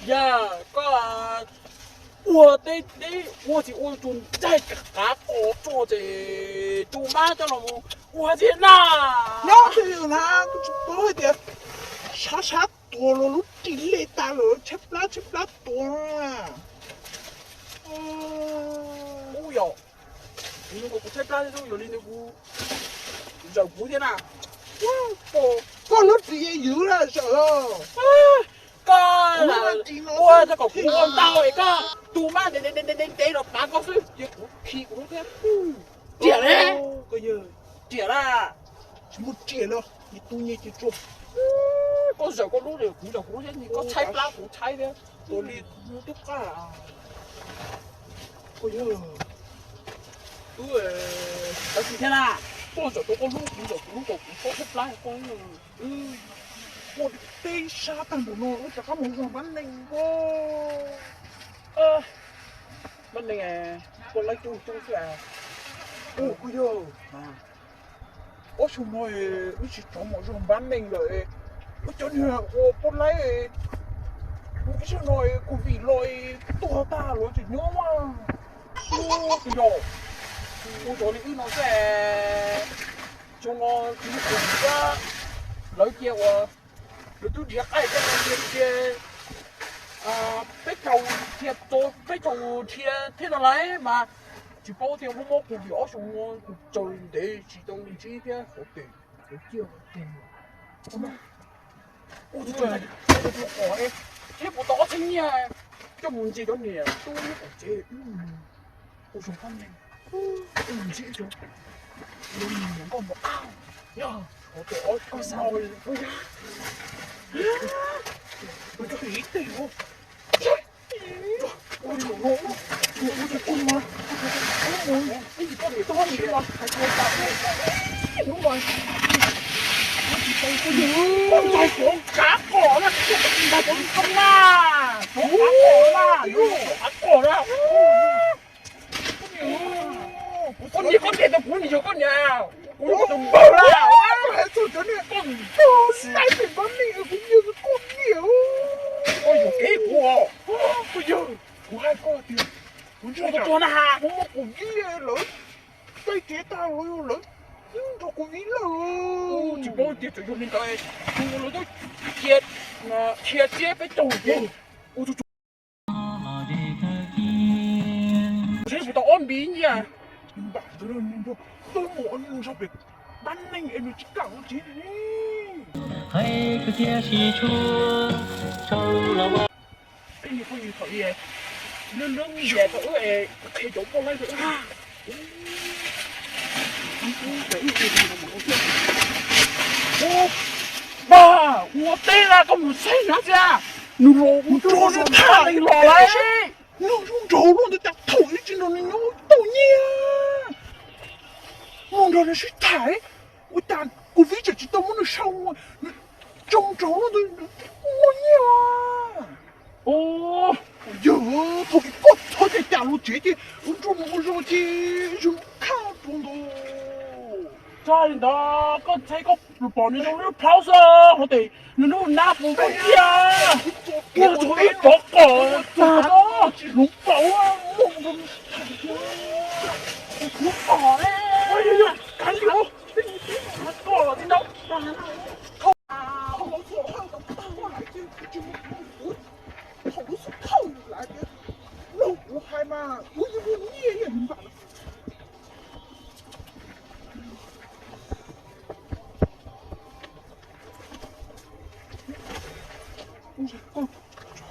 Yog koj ua teb, ua tsis ua tus ncaig qav qos tso ces tus mab coj los mus ua thiab na. Nyob twj ywm na, kuv tsis paub hais tias sab sab tuag los lub ris lej tas lawm, tshaib plab tshaib plab tuag. Ub yom, kuv nug kom kuv tshaib plab thiab, yog li ntawd kuv, kuv zawm kuv thiab na. Koj lub ris yeej ywv lawm zawm. Koj ua rau kom kuv ua ntau es koj tus mab ntev ntev ntev los pav koj xwb ces kuv khi kuv lub thiab. Riam ne, riam na. Tsis muaj riam los, nyias tu nyias ces tsuag. Koj zawm koj lub, kuv zawm kuv lub thiab, koj tshaib plab kuv tshaib thiab. Ua li twb qab. Koj yog, wb, tsis thiab na, koj zawm tau koj lub, kuv zawm kuv lub kom kuv txhob tshaib plab koj. Ua teb sab tag npaum no wb rov qab mus zog pab neeg os. Pab neeg, koj laib coob coob xwb. Ua koj yog, ob xyoo no wb tsis rov mus zog pab neeg lawm, wb cov niag ua poj laib, ib xyoo no covid los tuag tag los tseem nyob mas. Ua koj yog, ua zoo li wb no xwb. Xyoo no tsis muaj covid thiab, lawv cia uas lawv twb nrhiav qaij coj los cia, cia peb caug, dhia txog peb caug dhia thiab no lawm mas tsis paub tias muaj mob covid ob xyoo no, kuv tsaws ntev tsis tau ntsib thiab, qhov tes lawv ciaj tes. Ua tus qos thiab kuv tau ob txhiab nyiaj coj mus ntxias cov niam tub tom tsev, ua zoo pab neeg, ua ntsib cov niam nkauj mus qab, yog qhov tes ob txhiab no, ua yog, ua cov ib teg os. Ua tsaum no, ua tsaum koj mas, ua tsaum koj mas, ib tsis koj niam tub hais tias, hais tias tas hnub mas, ua tsis tau koj niam, koj ntaus cov kav qos na, koj ntaus cov koj na, cov kav qos na, cov kav qos na. Koj niam, koj niam tau kuv niam yog koj niam, kuv niam tus npawg na, koj niam, koj niam, koj niam, koj yuam kev kuv, koj yog, kuv hais koj tias, kuv ntshe kuv tuag na, kuv muab kuv vij lawv, peb kev tag lawv, lawv nrog kuv vij lawm, tsis paub tias tseem yog li ntawd, lawv twb dhia txiab peb caug ces, ua tsaug tsaug. Tseem kuv tau ob npis nyiaj, npam ntawd nws nrog peb mus nrog peb pab neeg es nws tsis kam ua tsev ne. Peb niag phooj ywg thaum ub, lub lub nyiam thaum ub es qhia cov poj laib rau wb. Ua, ua teb na koj mus saib na xia, nws los mus nrog nws tham los lawm. Nws zoo nraug luaj ntawd cas thaum ub tsis nrog nws nyob tau nyiaj. Mus nrog nws sib tham, ua cas kuv vib tseem tsis tau muab nws sau, nws zoo nraug luaj ntawd muaj nyiaj. Yog thaum koj thov cas cas los tsev ces ua nrog nws ua zog ces zoo khaj rau ntawd. Txhob li ntawd, koj ntshai koj pom nws zoo li plhaub xwb, hov tes nws lub nab puas muaj nyiaj. Ua txog ib cov qos tag no tsis hloov paus, lub qos, kav liam, qos los tsis tau. Thaum lub xub thawj lawm tias, laug kuv hais mas kuv yeej muaj nyiaj ib yam li npam.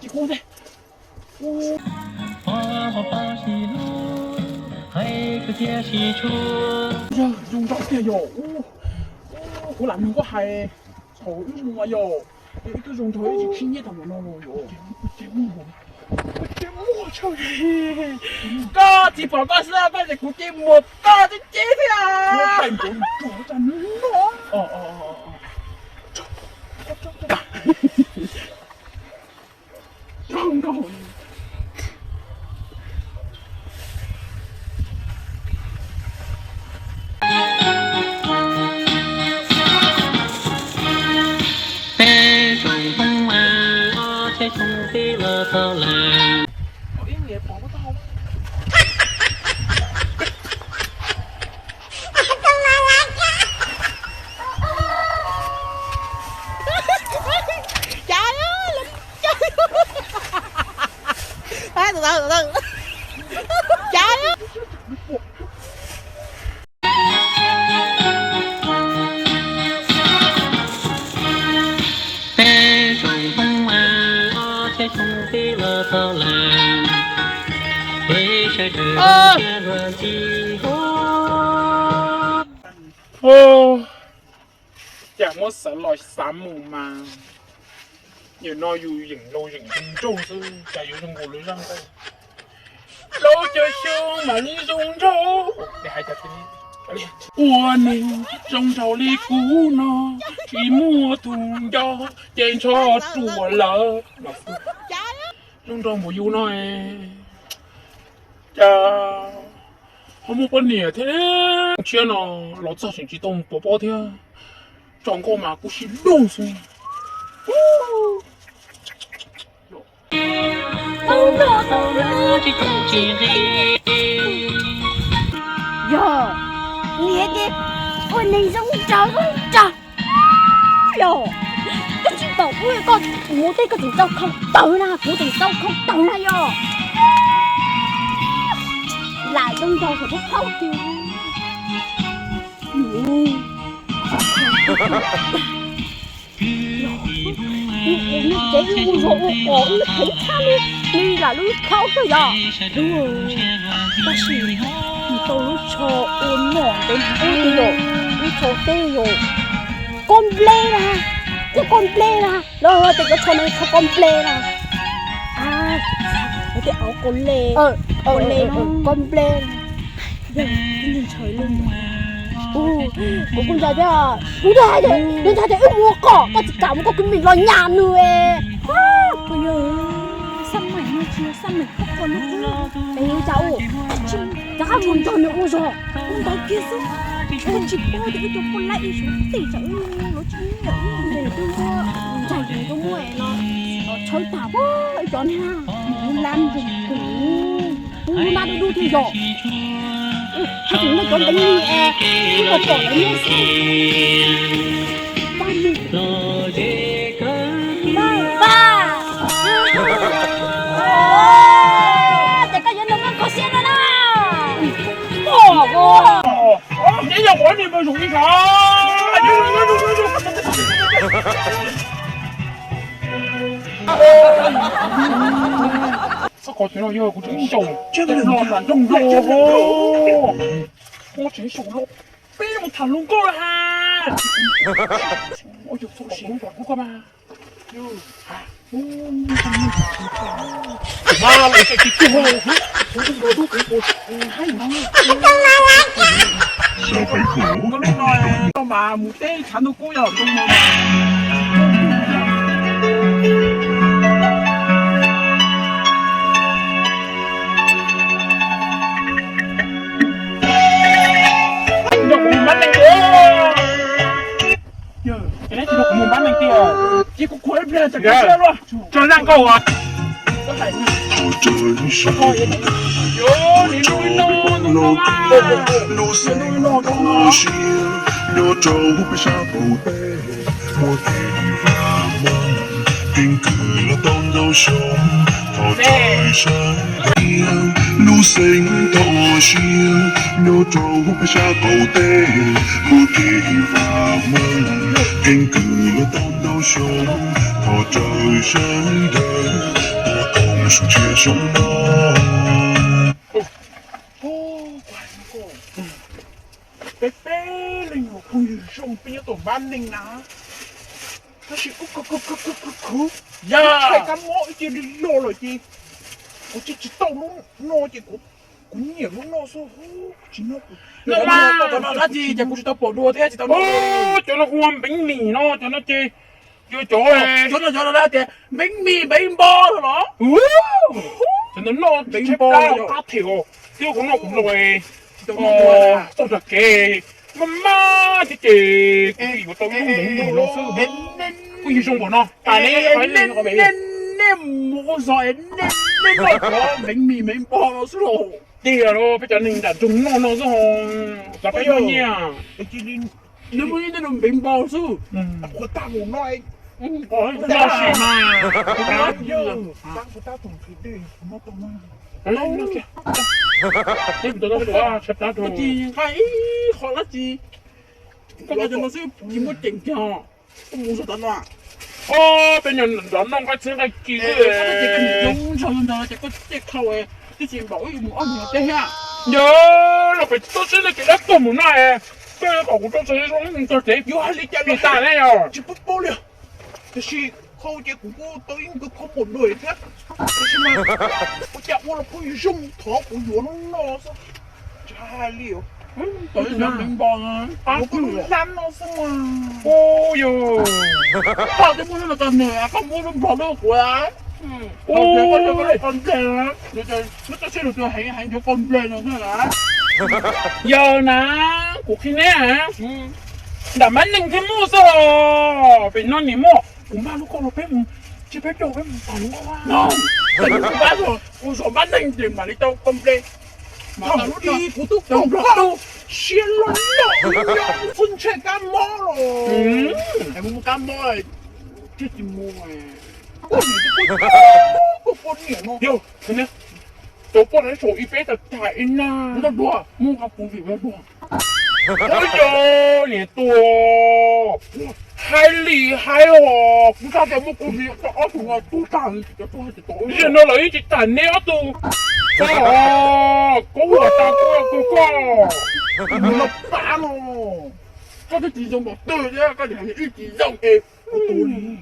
Ces kuv ntag. Yog zoo nraug tiag yog. Kuv lam nug koj hais, thaum wb mus mas yog, yog wb twb zoo nraug wb tsis khib nyiab tau npaum no los yog. Koj tsis pom koj xwb koj ces kuv ces muag koj tib ceb thiab. Peb tsoom Hmoob, Cas muab xav los xav mus mas, nim no yus yeem laus yeem zoo nraug xwb cas yuav zoo nkaus li zaj nkauj. Laub caw xyoo mam li zoo nraug. Ua neeg zoo nraug li kuv no, tsis muaj tus nco ces ntsho ruam lawm. Zoo nraug npaum yus no, cas ho muaj poj niam thiab. Tshiab no los txog tseem tsis tau mus pov pob thiab. Tso nkauj mas kuj sib luag xwb. Yog, niam ces ua neeg zoo nraug zoo nraug. Yog, koj tsis tau ua koj mus tej koj tseem tau khau tawv na, kuv tseem tau khau tawv na yog. Lam zoo nraug saum lub paub tiag. Ua neej ces wb ua zog ua qos wb heev tshaj li, li lam lub khaub xwb yog. Tab sis nws tau lub tsho ua nom ntev ntev yom, lub tsho teb yom, koj nplej na, koj koj nplej na, lawv hais tias cov tsho no tsho koj nplej na. Lawv tias auv koj le, koj le no koj nplej. Kuv kuj ntshai thiab, kuv ntshai tias, kuv ntshai tias wb mus ua qos koj tsis kam mus koj kwv mim los nyas nws. Kuv yog xab maim no tsis yog xab maim koj qos no, es cas ua, rov qab mus nrog nws ua zog, ua ntawd kiag xwb. Koj tsis paub tias wb cov poj laib ib suav txij tsam wb los tsis nyiam wb ntes twb muab ntsais yees twb muab no tshawb tag ib cov niag mus lab mus kuv, kuv lub nab dub dub thiab yog. Haj tseem muaj cov npeev ni es wb los pom lawv nyiaj xwb. Vaj, ces koj yuav nrog koj kho siab no na. Ib yam qhuav ni mas zoo ib sab. Koj qhov tseem no yog kuv tseem xyaum los tham nroog los, kuv tseem xyaum los peb mus tham hluas nkauj ha. Kuv koj mas. Mas los tsis tug. Mas mus teb tshav ntuj kub yog zoo no. Nrog kuv mus mab neeg tiag. Yog, neb tsis nrog kuv mus mab neeg tiag, ces kuv qhuas ib pliag tsam kuv siab luaj. Tso zaj nkauj as. Nyob rau peb sab qaum teb, muaj kev vam meej, keeb kwm los tau ntau xyoo, thov raws sawv daws. Lub xeev toj siab nyob rau peb sab qaum teb, muaj kev vam meej, keeb kwm los tau ntau xyoo, thov raws sawv daws tuaj koom sib ntsib xyoo no. Peb peb leeg ua phooj ywg zoo peb nyob tom npab neeg na, tab sis ub, khwv, yog thaij kab mob ib ce li loj lawm ces kuv tsis tsis tau lub no ces kuv nyiam lub no xwb, tsis no kuv no mas tau no dab tsi ces kuv tsis tau pom dua thiab tsis tau no. Cov no hu ua npeev mis no, cov no ces yog cov, cov no cov no tias npeev mis npeev npo los. Cov no noj npeev npo qab them os, thiab kuv noj kuv los txoj nram kev maj maj thiab ces kuv yuav tau ib lub npeev mis no xwb. Kuj yog zoo npaum no tas ne, qhov ib leeg qhov pem. Nej mus ua zog es nej noj cov npeev mis npeev npog no xwb los? Tiag los peb cov neeg nram nroog noj no xwb os, cov peb noj nyiaj. Nws muaj ib tug npeev npog xwb. Qhuav tag mus no, tab sis mas, nqa ib qho dab tsi, koj nqa cov no xwb tsis muaj ceem kiag. Koj mus zog tav no, peb nyob nrov noj nqaij txheeb nqaij kis xwb. Ces koj niam zoo ntshaw ntshaw ces koj tej khau twb tsis npaum ib mus ob mus teb thiab. Yog los pem tsis txhob txhib tej kev dab tuag mus no, koj yuav kom kuv txhob txhib zoo txog tsev yuav hais li cas li tas ne yog. Tsis paub paub li. Tiam sis khau ces kuv kuj tau ib nkawd khau npaum no thiab. Tiam sis mas ua cas ua los kuj zoo thov kuv yuav no no xwb. Tsis hais li. Kuv kuj hlab no xwb mas. Ua yog koj twb muab lub no rau nws, koj muab lub nplog lub kuv. Ua koj qau nplej, muab txoj siab lus tus heev heev nrhiav qau nplej no xwb. Yog na, kuv qhia neb, nram Npab Neeg thiaj muaj xwb os. Pem no nim muaj, kuv npaj lub kauj los peb mus, cia peb caug peb mus tag lub no. Kuv zov Npab Neeg ces mam li tau qau nplej. Thaum ub kuv twb pom koj siab loj loj, txhob ntshai kab mob los. Mus kab mob thiaj tsis mus. Koj niam, koj poj niam no. Yog, cov poj niam saum ib peb tag tag ib nag. Ntau dua, muab nqa kuv vim ntau dua. Ua yog niam tuag, hais li hais os, kuv xav tias muab kuv vim rau ob tug no tub tag li tsis tau tub hais tias tau. Yog no lawv yeej tsis tham neb ob tug. Txhob, koj ua tas kuv ua koj. Mus los pab no. Koj twb tsis zoo npaum twg thiab koj tseem hais ib tsis zoo es kuv tus li.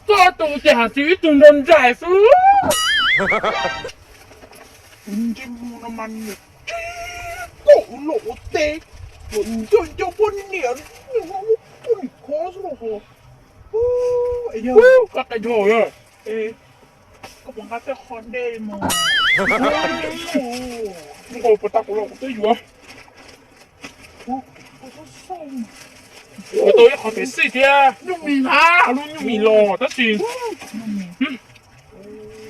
Koj tus ces hais tias ib tug nrog nraim xwb. Kuv ntsej muag no mas niam tsis kom ua luam ua teb, luam nco nco poj niam, poj niam khov xwb los. Koj qe dhau, koj puas nqa tej qho dej mus? Nqa puas tau kuv los kuv twb yuav. Kuv tau ib qho pem xij thiab, lub nyuj mis los tab sis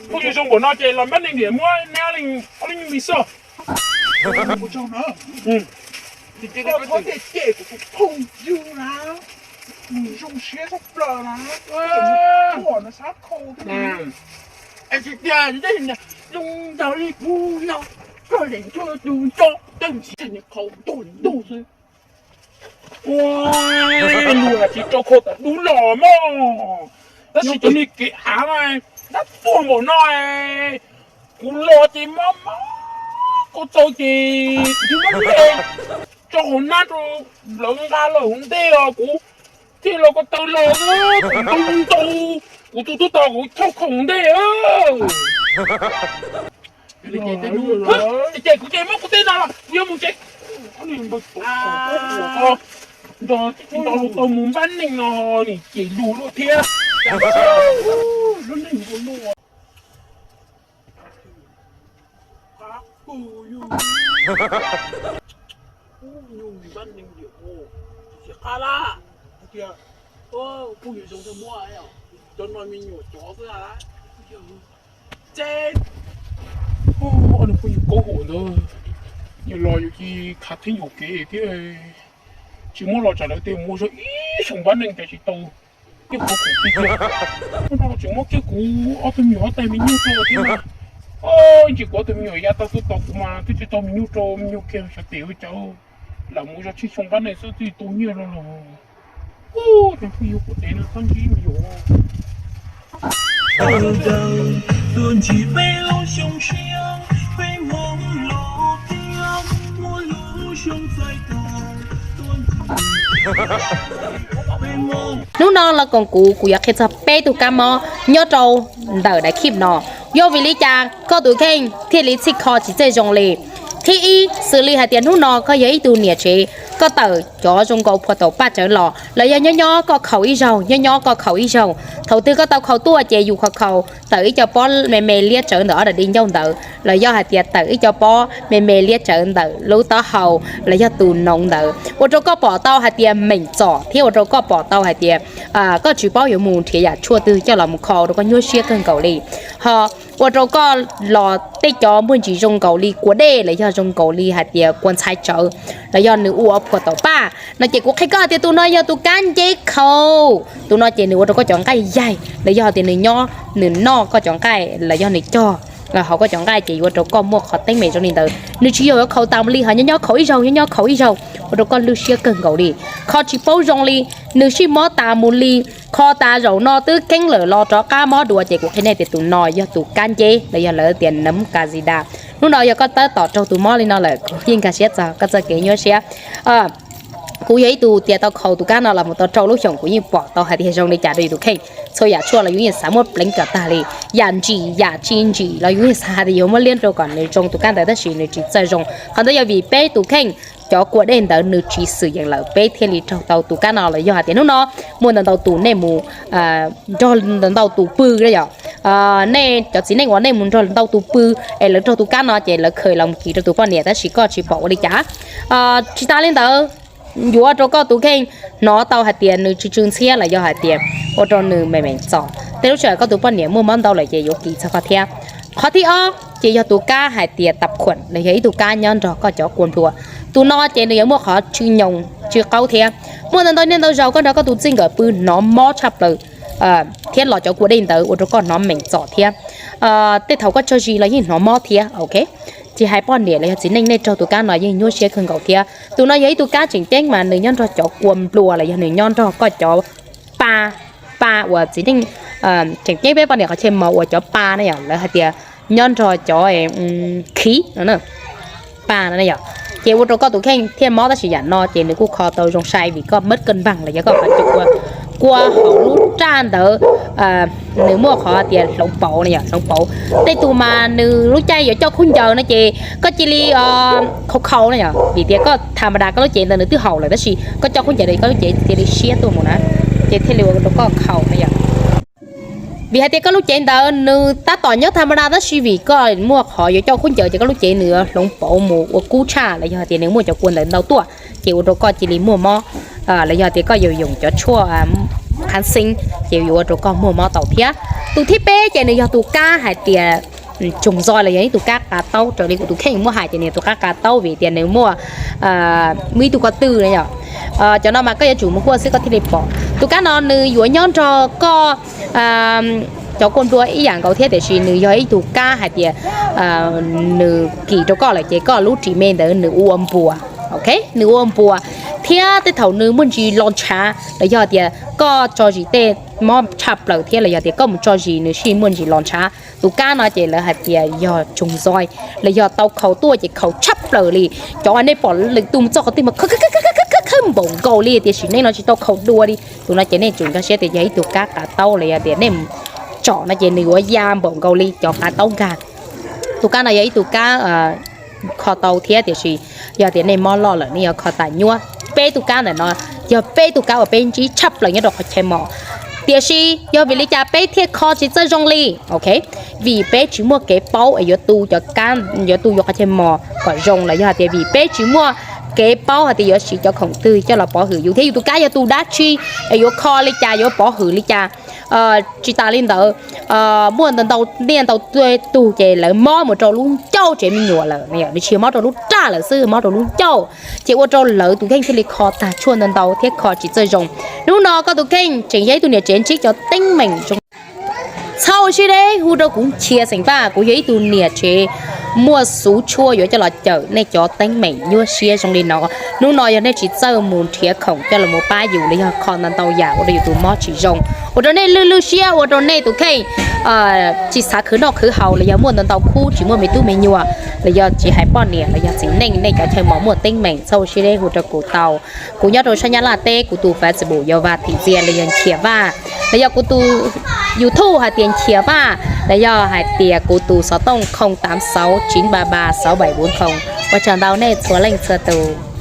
phooj ywg zoo npaum no ces los Npab Neeg Diam muab neb ob lub nyuj mis xwb. Koj txhob cem cem kuv tus phooj ywg na, nws zoo siab tshaj plaws na, tuaj no sab khau thiab. Es tsis tias ntsej zoo nraug li kuv no, koj zeem nchuaj tus nco, tej ntsis niag khau ntuag ntuag xwb. Ua, luag hais tsis rau khau tas dub los mog, tab sis cov niag kev av mas dab tuag npaum no, kuv los ces mob mob, kuv txaus ces kuv muab hle tso hauv nab rau lawv nqa los hauv ntej os, kuv thiaj los ko taw los, kuv ntau ntau, kuv tus tub tau kuv thauj khau hauv ntej. Ces kuv ces muab kuv tej no los kuv yuav mus tsev. Nrog tsis tau los tau mus Npab Neeg no nim ces lus luaj thiab. Lub neej ua luaj. Qab kawg yog. Ub, nyuj mis Npab Neeg Diam ua, tsis qab lawm tiag. Phooj ywg zoo thiaj muab, cov no me nyuam cov xwb. Ces, ub, ob niag phooj ywg kaub huam ntawd, yus los yus cia li khav theeb yuam kev thiab. Tsis muab los tsam lawv tias mus zog ib xyoos Npab Neeg cas tsis tau. Ib qho khoom tiag tiag, ua rau tseem muab kiag kuv ob tug me nyuam huab tais me nyuj rau thiab mas. Ntsis kuv ob tug me nyuam yav tau tuaj tos kuv mas twb tsis tau me nyuj rau, me nyuam kiag xyov tes ua cas, lam mus zog tsib xyoo Npab Neeg xwb twb tau nyiaj los los. Ub, cov phooj ywg kuv dev no txhob ntsib me nyuam. Hnub no los koom kuv, kuv yuav qhia txog peb tug kab mob nyob rau ntawm daim clip no, yog vim li cas koj tus kheej thiaj li txhij kho tsis txawj zoo li. Thib ib, xws li hais tias hnub no koj yog ib tug niam tsev, koj tawm cov zoo nkaus phuam taum paj tsawv los, los yog nyob nyob koj khaus ib zaug, nyob nyob koj khaus ib zaug. Thaum twg koj tau khaus tuaj ces yus khaus khaus tawm ib co pob me me liab tsawv ntawm ob daim di ncauj ntawd, los yog hais tias tawm ib co pob me me liab tsawv ntawm lub taub hau, los yog tus noov ntawd, ua rau koj pom tau hais tias meem txom thiab ua rau koj pom tau hais tias koj tsis paub yuav mus nrhiav yam tshuaj twg coj los mus kho rau koj nyuaj siab kawg nkaus li. Ho ua rau koj los tej cov muaj ntsis zoo nkaus li kua dej los yog zoo nkaus li hais tias kua ntxhais tsawv, los yog nws ua phuam taum paj no ces kuv qhia koj tias tus no yog tus kab nceb khaus. Tus no ces nws ua rau koj cov nqaij yaig, los yog tias nws nyob nws noj koj cov nqaij los yog nws cog hauv koj cov nqaij ces yuav ua rau koj muaj qhov teeb meem zoo li ntawd. Nws tsis yog yuav khaus tas mus li, ho nyob nyob khaus ib zaug, nyob nyob khaus ib zaug, ua rau koj lwj siab kawg nkaus li, kho tsis paub zoo li, nws sib mob tas mus li. Kho tas zaum no twb kheeb lawm los rov qab mob dua ces kuv qhia nej tias tus no yog tus kab nceb los yog lawv tias nấm candida. Hnub no yog koj tab tom raug tus mob li no lawm kuv yeej nkag siab txog koj txoj kev nyuaj siab. Kuv yog ib tug tias tau khaus tus kab no los mus tau rau lub xyoos kuv yeej pom tau hais tias zoo li cas rau yus tus kheej. Txhua yam tshuaj los yus yeej xav muab pleev kom tag li, yam ntsim yam tsis ntsim los yus yeej xav hais tias yuav muab liab rau kom nws zoo tus kab ntawd tab sis nws tsis txawj zoo. Qhov ntawd yog vim peb tus kheej cov kua dej ntawd nws tsis xwm yees lawm peb thiaj li raug tau tus kab no. Los yog hais tias hnub no muaj ntau ntau tus nej mus nrog ntau tus pw na yom, nej cov txiv neej uas nej mus nrog ntau tus pw es lawv raug tus kab no ces lawv khaws los mus kis rau tus poj niam tab sis koj tsis pom ua li cas. Tsis tas li ntawd, yuav ua rau koj tus kheej hnov tau hais tias nws tsw tsw ntxhiab los yog hais tias ua rau nws meem meem txom. Tej lub sij hawm koj tus poj niam muaj mob ntau lawm ces yuav kis txog koj thiab. Qhov thib ob ces yog tus kab hais tias tap khuam los yog ib tug kab nyob nrog koj cov kua nplua. Tus no ces nws yuav muaj qhov tsw nyoos tsw qaub thiab. Muaj ntau ntau niaj ntau zaus koj nrog koj tus txij nkawm pw hnov mob tshaj plaws thiab los cov kua dej ntawd ua rau koj hnov meem txom thiab. Tej thaum koj tso zis los yeej hnov mob thiab, ok. Tsis hais poj niam los yog txiv neej nej raug tus kab no yeej nyuaj siab kawg nkaus thiab. Tus no yog ib tug kab tseem ceeb mas nws nyob nrog cov kua nplua los yog nws nyob nrog koj cov pa, pa uas txiv neej, tseem ceeb peb poj niam qhov chaw mos uas cov pa na yom, lawv hais tias nyob nrog cov khiv no, pa no yom, ces ua rau koj tus kheej thiaj mob tab sis yam no ces nws kuj kho tau zoo sai vim koj mab kawj npaag los yog koj qhov chaw kua hauv lub raj ntawd nws muaj qhov tias hloov pauv na yom, hloov pauv. Tej tus mas nws lub caij yuav coj khaub ncaws no ces koj cia li khaus khaus na yom, vim tias koj tham ma das koj lub cev ntawd nws twb haum lawm tab sis koj coj khaub ncaws koj lub cev cia li siab tuaj mus na, ces thiaj li ua rau koj khaus na yom. Vim hais tias koj lub cev ntawd nws tab tom nyob tham ma das tab sis vim koj muaj qhov yuav coj khaub ncaws ces koj lub cev nws hloov pauv mus ua kub tshaj los yog tias nws muaj cov kua ntawd ntau tuaj ces ua rau koj cia li muaj mob. Los yog tias koj yuav yoom cov tshuaj kháng sinh ces yuav ua rau koj muaj mob tau thiab. Tus thib peb ces nws yog tus kab hais tias tsoos zoj los yog ib tug kab qav taub raws li kuv tus kheej muab hais ces nws yog tus kab qav taub vim tias nws muaj, muaj ib tug ko tw na yom. Cov no mas koj yuav tsum mus kuaj xwb koj thiaj li pom. Tus kab no nws yuav nyob nrog koj cov kua nplua ib yam nkaus thiab tiam sis nws yog ib tug kab hais tias nws kis rau koj lawm ces koj lub ris me ntawd nws ua npuas, ok, nws ua npuas. Thiab tej thaum nws muaj ntsis los ntshav los yog tias koj tso zis tej mob tshaj plaws thiab los yog tias koj mus tso zis nws sij muaj ntsis los ntshav. Tus kab no ces lawv hais tias yog tsoos zoj los yog tau khaus tuaj ces khaus tshaj plaws li. Cov uas nej pom lwm tus mus txog qhov twg mas khawb npaum nkaus li tiam sis nej no tsis tau khaus dua li. Tus no ces nej tsum nkag siab tias yog ib tug kab qav taub los yog tias nej tsom no ces nws yuav ya npaum nkaus li cov qav taub nkag. Tus kab no yog ib tug kab kho tau thiab tiam sis yog tias nej mob loj lawm nej yuav kho tas nyuaj. Peb tug kab ntawm no yog peb tug kab uas peb ntsib tshaj plaws nyob rau qhov chaw mos, tiam sis yog vim li cas peb thiaj kho tsis txawj zoo li, ok? Vim peb tsis muaj kev paub es yuav tu cov kab, yuav tu yuav qhov chaw mos kom zoo los yog hais tias vim peb tsis muaj kev paub hais tias yuav siv cov khoom twg coj los pov hwm yus thiab yus tus kab yog tus dab tsi es yuav kho li cas yuav pov hwm li cas. Tsis tas li ntawd, muaj ntau niaj ntau tug ces lawv mob mus rau lub ncauj tsev me nyuam lawm, nws tsis mob rau lub raj lawm xwb, mob rau lub ncauj, ces ua rau lawv tus kheej thiaj li kho tag tshuaj ntau ntau thiab kho tsis txawj zoo. Hnub no koj tus kheej tseem yog ib tug niam tsev ntsib cov teeb meem zoo. Txhob ua siab deb hu rau kuv Nchia xeem Vaj, kuv yog ib tug niam tsev muaj xuv tshuaj yuav coj los cawm nej cov teeb meem nyuaj siab zoo li no. Hnub no yog nej tsis txawj mus nrhiav khoom coj los mus pab yus los yog kho ntau ntau yam ua rau yus tus mob tsis zoo, ua rau nej lwj lwj siab, ua rau nej tus kheej tsis xav khwv noj khwv haus los yog muaj ntau ntau khub tsis muaj me tub me nyuam, los yog tsis hais poj niam los yog txiv neej nej cov chaw mos muaj teeb meem txhob ua siab deb hu rau kuv tau. Kuv nyob rau sab Nyab Laj teb, kuv tus Facebook yog Vaj Thim Ntxias los yog Nchia Vaj, los yog kuv tus YouTube hais tias Nchia Vaj, los yog hais tias kuv tus xov tooj không tám sáu chín ba ba sáu bảy bốn không. Ua tsaug ntau nej txhua leej txhua tus.